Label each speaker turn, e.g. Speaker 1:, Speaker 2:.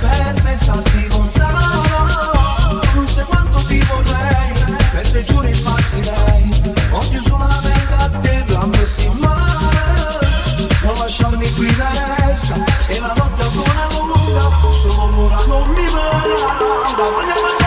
Speaker 1: Per me starti lontano. Non sai quanto ti vorrei, per te giuro impazzirei. Voglio solamente a te, dammi sti mani. Non lasciarmi qui da resta, e la notte ancora lunga, solo un'ora non mi manca.